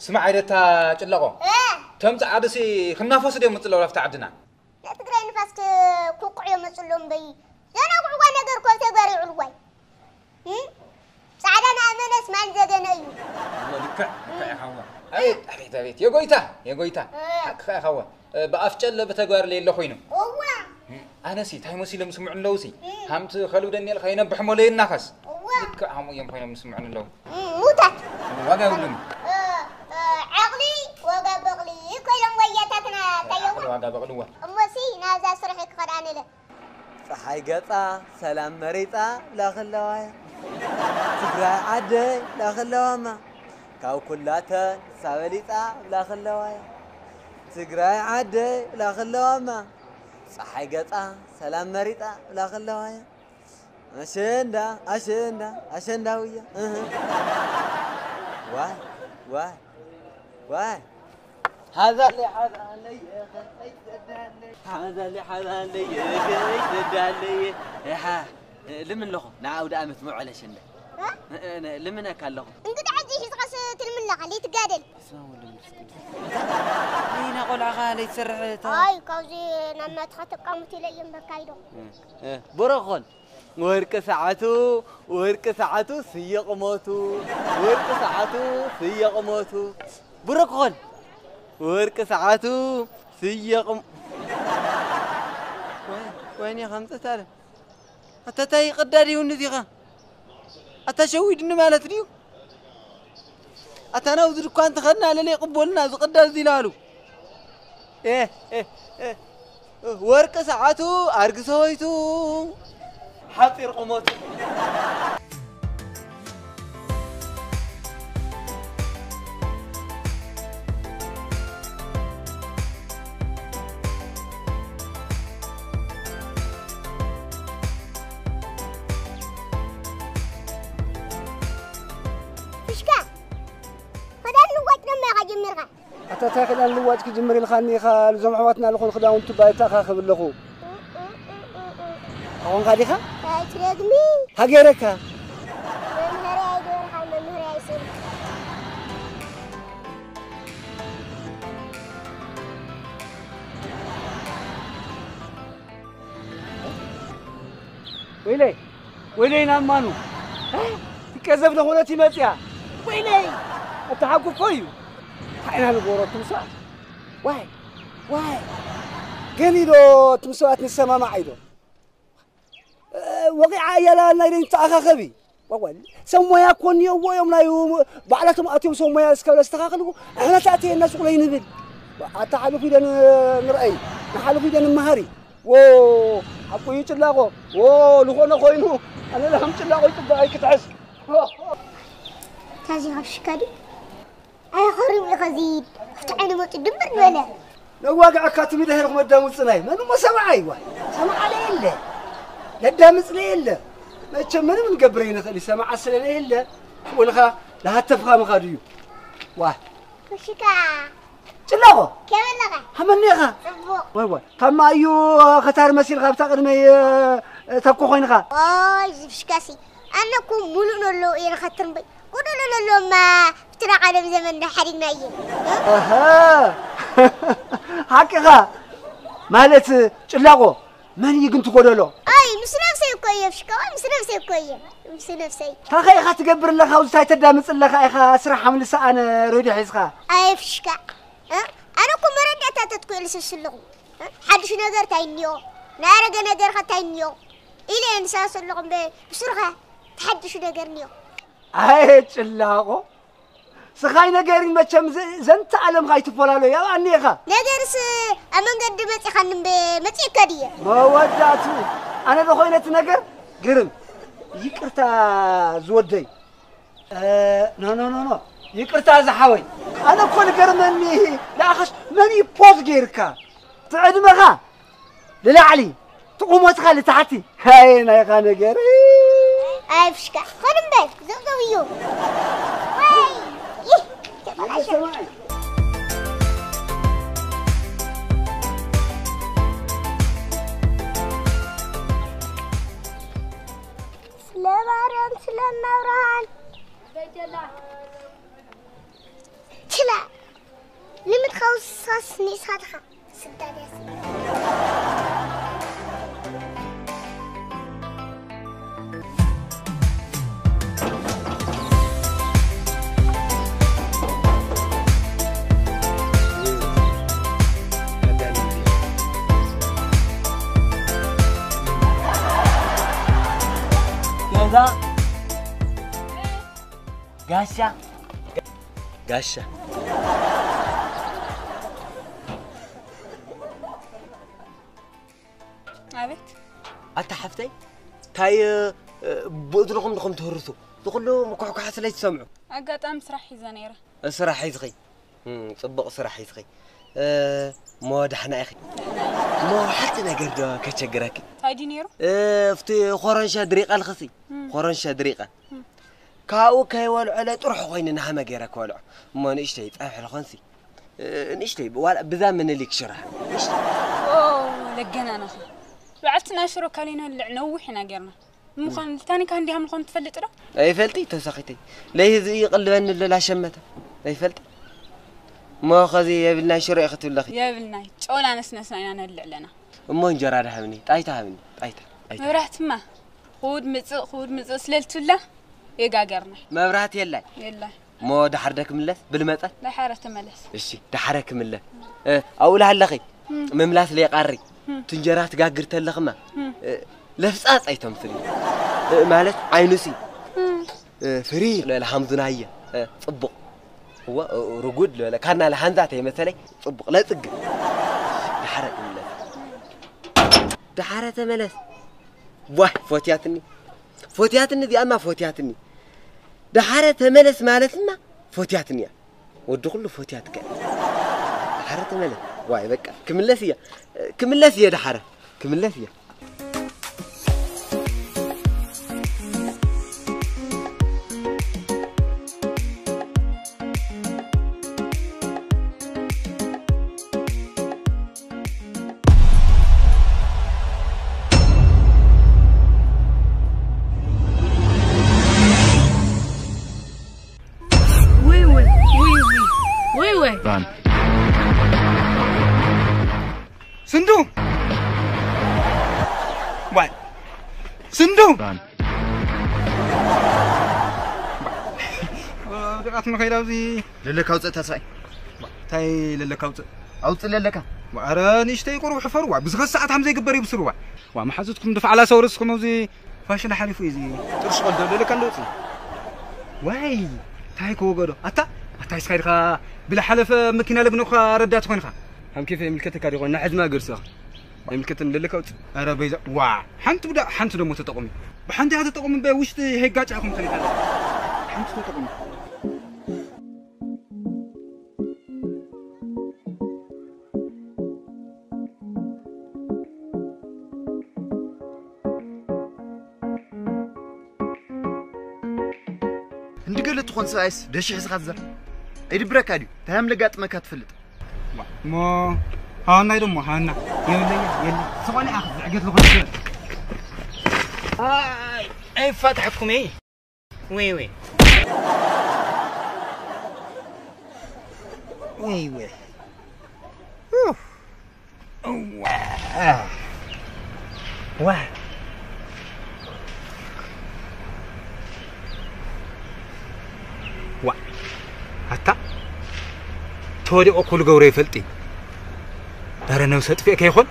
ስማዕ፣ ኣይደታ ጭለቆ። እ። ተምጽእ ዓድሲ ክናፈሱ ድዮም ምጽለዉ ኣብታ ዓድና? ናይ ትግራይ ንፋስ ክ-፣ ክውቅዑ እዮም መጽሎም በይ። ዘናጉዕዋ ነገር እኮ ተጋሪ ይዕልዋይ። እም? ጻዕዳ ንኣመነስ ማል ዘገነ እዩ። እሞ ልክዕ፣ ልክዕ ኢኻ እሞ። ኣቤት፣ ኣቤት፣ ኣቤት። የጎይታ፣ የጎይታ። እ። ሓቅኻ ኢኻ እሞ። እ፣ ብኣፍ ጨለ ብተግባር ለየለ ኮይኑ። እዋ። እም፣ ኣነሲ፣ እንታይ መሲሎም ስምዑ ኣለውሲ? እም። ሃምቲ ከልብደኒ ኢልካ ይነብሕ እሞ ለየናኸስ። እዋ። ልክዕ ሃሙ እዮም ኮይኖም ስምዑ ኣለዉ። እም፣ ሙታት። ዋጋ የብሉን። እ፣ እ፣ ዓቕሊ ዋጋ በቕሊ ኮይኖም ወያታትና ታየው። ዓቕሊ ዋጋ በቕሊ እዋ። እሞሲ ናብዛ ስራሕ ክኸድ ኣነ ኢለ። ፀሓይ ገፃ ሰላም መሪፃ ብላኽ ኣለዋያ። ትግራይ ዓደይ ብላኽ ኣለዋማ። ካብ ኩላተን ሳበሊፃ ብላኽ ኣለዋያ። ትግራይ ዓደይ ብላኽ ኣለዋማ። ፀሓይ ገፃ ሰላም መሪፃ ብላኽ ኣለዋያ። ኣሸንዳ ኣሸንዳ ኣሸንዳ ውያ እህ። ዋይ ዋይ ዋይ። ሓዛለይ ሓዛለይ ሓዛለይ ሓዛለይ ሓዛለይ ሓዛለይ። እሓ፣ ልምን ኣለኹ ንኣውደ ኣመት መውዓል ኣሸንዳ። እ? እ፣ እ፣ ልምነካ ኣለኹ። እንግዲህ ሕጂ ሒዝኻስ ትልምለኻ ለይትጋደል። በስመ አብ ወወልድ ወመንፈስ ቅዱስ። ይና ቆልዓኻ ለይትሰርሕ እታ። ኣይ ካብዚ ናብ ናትኻ ተቃሙት ኢለ እየ እምበርካ ኢዶ። እ፣ እ፣ ብሩኽ ኹን። ወርቂ ሰዓቱ፣ ወርቂ ሰዓቱ ስየ ቁመቱ፣ ወርቂ ሰዓቱ ስየ ቁመቱ። ብሩኽ ኹን። ወርቂ ሰዓቱ ስየ ቁም-፣ ወይ-፣ ወይኔ ከምፅእ ኣለ። ኣታ ታይ ቅዳድ ይሁን እዚኻ? ኣታ ሸዊድኒ ማለት ድዩ? ኣታ ናብዚ ድኳን ተኸድና ለለ ይቕበሉና ኣብዚ ቅዳድ እዚ ኢሉ ኣሉ። ኤ፣ ኤ፣ ኤ፣ ወርቂ ሰዓቱ ኣርጊ ሰበይቱ ሓፂር ቁመቱ። ፍሽካ፣ ክዳን ልዋጭ ድማ ኢኻ ጀሚርካ። ኣታ እንታይ ክዳን ልዋጭ ክጅምር ኢልካኒ ኢኻ? ልዞም ኣሕዋትና ልኾኑ ክዳውንቲ ባይታ እኻ ክብል ኣለኹ። ኣኾንካ ዲኻ? ኣይትደግሚ። ሃገረካ። መምህረይ ኣይገበርካ፣ መምህረይ ኣይስእን። ወይለይ፣ ወይለይ ናብ ማኑ። እ? ትቀዘፍ ለኾነት ይመጽያ። ወይለይ፣ ኣታ ሓቁ እኮ እዩ። እንታይ ኢና ንገብሮ ትምስዋት? ዋይ፣ ዋይ። ገሊዶ ትምስዋት ንሰማማዕ ኢዶ። እ፣ ወቂዓ እያላ ናይ ደን ተኣኻኸቢ። ዋዋል፣ ሰብ ሞያ እኮ እኒኦዎ እዮም ናይ ባዕላቶም ኣትዮም ሰብ ሞያ እስከ ለስተኻኽልዎ። ኣሕና ተኣትየና ሱቕ ለይንብል። ኣታ ሓሉፍ ኢደን ንርኣይ፣ ንሓሉፍ ኢደን ንመሃሪ። ዎ፣ ሓቁ እዩ ጭላቆ። ዎ፣ ልኾነ ኮይኑ፣ ኣነ ለሃም ጭላቆ ይጥበቕ ኣይክትሕዝ። ታዚ ካብ ሽካ ድዩ? ኣይ ኸሪም ኢኸ ዚድ፣ ኣብቲ ዓይኒ መፂኡ ድምር ዝበለ። ነዋግዐካ ትሚደ ሄርኹም ኣዳምፅናይ። መን እሞ ሰማዓይ? ዋ፣ ሰማዓ ለየለ። ለዳምፅ ለየለ። መቸም ምንም ንገብረ ይንኽእል እዩ። ሰማዓ ስለ ለየለ፣ ሽቁልኻ ለሃተፍኻ ምኻዱ እዩ። ዋ። ኩሽካ። ጭላቆ። ከመይ ኣለኻ? ሃመኒ ኢኻ? ጽቡቕ። ወይ ወይ። ካብ ማእዩ ኸታር መሲልካ ኣብታ ቅድመይ፣ እ፣ ተኮ ኮይንኻ። ኦይ፣ እዚ ፍሽካሲ። ኣነ እኮ ሙሉእ ነሎ እየ ንኸትር እምበይ። ጎደሎ ነሎማ ብትራ ዓለም ዘመን እንዳሓዲግና እየ። ኣሃ። ሓቅኻ። ማለት ጭላቆ መን እዩ ግን ትጎደሎ? ኣይ፣ ምስ ነብሰይ እኮ እየ ፍሽካዋ፣ ምስ ነብሰይ እኮ እየ። ምስ ነብሰይ። ታኸ ኢኻ ትገብር ኣለኻ? ኣብዚ ታይ ተዳምፅ ኣለኻ ኢኻ? ስራሕ ሓምሊ ሰኣነ ሬድዮ ሒዝኻ። ኣይ ፍሽካ። እ? ኣነ እኮ መረዳእታ ተትክእልስ ኣለኹ። እ? ሓድሽ ነገር ታይ እኒኦ? ናረገ ነገር ኸ ታይ እኒኦ? ኢለ እየ ንሳስ ኣለኹ እምበ ብሱርኻ ተሓድሽ ነገር እኒኦ። ኣይ ጭላቆ። ስኻይ ነገርን መቸም ዘ-፣ ዘንተ ዓለምኻ ኣይትፈላለዩ፣ ኣብ ኣኒኻ። ነገርስ ኣብ መንገዲ መጺኻኒ እምበ መጺእካ ድየ? መወዳእቱ ኣነ ዶ ኮይነ እቲ ነገር? ግርም። ይቅርታ ዝወደይ። እ፣ ኖ፣ ኖ፣ ኖ፣ ኖ። ይቅርታ ዝሓወይ። ኣነ እኮ ንገርመኒ። ንኣኸስ መን እዩ ፖዝ ገይርካ? እቲ ዕድመኻ ንላዕሊ፣ እቲ ቁመትኻ ንታሕቲ። ሃየ ናይኻ ነገር። ኣይ ፍሽካ፣ ኸድ እምበይ፣ ዘብዘብ እዩ። ወይ፣ ይህ፣ ተበላሸ። ስለ ማርያም፣ ስለ መብርሃን። ችላ ከውሳስ ንሳትኻ ስዳድያስ። ገዛ ጋሻ ጋሻ ኣቤት። ኣታ ሓፍተይ ታይ ብእዝንኹም ድኹም ትህርሱ ዝኩሉ ምኩሕኳሕ ስለ ትሰምዑ። ኣጋጣሚ ስራሕ ሒዘ ነይረ። ስራሕ ሒዝኺ? ጽቡቕ ስራሕ ሒዝኺ። ሞ ዳሕና ኢኺ? ሞ ሓንቲ ነገር ዶ ከቸግረኪ? ታይ ድዩ ነይሩ? ኣብቲ ኮረንሸ ድሪቐልኽሲ ኮረንሸ ድሪቐ ካብኡ ከይበልዖ ኢለ ጥርሑ ኮይኑ ንሃመ ገይረ ክበልዖ እሞ ንእሽተይ ጸብሒ ልኾንሲ ንእሽተይ ዋላ ብዛ ምንሊክ ሽራ ንእሽተይ ለገናናኸ በዓልትና ሽሮ ካሊና ልዕ ነዊሕ ኢና ጌርና ምዃን ታኒካ እንዲሃ ምዃን ትፈልጥ ዶ ኣይፈልጢ ተሳኺተይ ለይህዚ ይቕልበኒ ለላ ሸመተ ኣይፈልጢ እሞ ኸዚ የብልናይ ሽሮ ኢኺ ትብለኺ የብልናይ ጨውላ ነስነስና ኢና ነልዕ ኣለና እሞ እንጀራ ዳሃብኒ ጣይታ ሃብኒ ጣይታ ጣይታ መብራህትማ ኹድ ምጽእ ኹድ ምጽእ ስለልትብላ የጋገርና መብራህት የላይ የላይ እሞ ዳሓር ደ ክምለስ ብልመጸ ዳሓረ ተመለስ እሺ ዳሓረ ክምለስ ኣብኡ ላሃለኺ ምምላስ ለየቃሪ ትንጀራ ትጋግር ተለኽማ ለፍጻጽ ኣይተምስል ማለት ዓይኑሲ ፍሪ ለለ ሃምዙናየ ጽቡቕ እወ ርጉድ ለለ ካና ለሃንዛ ተይመሰለይ ጽቡቕ ለጽግ ዳሓረ ክምለስ ዳሓረ ተመለስ ዋይ ፎትያትኒ ፎትያትኒ እዚኣማ ፎትያትኒ ዳሓረ ተመለስ ማለትና ፎትያትኒ እያ ወዲ ኩሉ ፎትያትከ ዳሓረ ተመለስ ዋይ በቃ ክምለስ እያ ክምለስ እየ ዳሓረ ክምለስ እየ ወይ ወይ ወይ ወይ ወይ ወይ Run. ስንዱ ዋይ ስንዱ Run. ድቃት ንኸይድ ኣብዚ ለለካ ውፅእ ተስፋይ እንታይ ለለካ ውፅእ ኣውፅእ ለለካ ኣረ ንእሽተይ ቁሩብ ሕፈርዋ ብዝኸ ሰዓት ከም ዘይግበር ይብስርዋ ዋ መሓዙትኩም ድፋዕላ ሰውርስኩም ኣብዚ ፋሽን ሓሊፉ እዩ እዚ ጥርሽ ቆልዶ ለለካ እንደውፅእ ዋይ እንታይ ከወገዶ ኣታ ኣታ ይስካይ ድኻ ብላ ሓለፈ መኪና ለግኖኻ ረዳት ኮይንኻ ሃምኬፈ የምልከተካ ዲኾን ናሕዝማ ገርሰኻ ኣይምልከተን ለለካ ውፅእ ኣረ በይዛ ዋ ሓንቲ ብዳ ሓንቲ ደሞ ተጠቕሚ ብሓንቲ እያ ተጠቕሚ በ ውሽጢ ሄጋጫ ኢኹም ተኒካ ሓንቲ ተጠቕሚ እንድገለ ትኾን ሰብኣይስ ደሽሕ ዝኻዛ ኣይድብረካ ድዩ እንታይ ሃም ለጋጥመካ ትፈልጥ እሞ ሃና ይደሞ ሃና የብለይ የለ ዝኾነ ኣኽ ዝዕገት ዝኾነ ኣይፋትሐኩም እይ ወይ ወይ ወይ ወይ ዋ ኣታ ተወዲቑ ኩሉ ገብሮ ይፈልጥ እዩ ረ ነብሰ ጥፍእ ከይኾን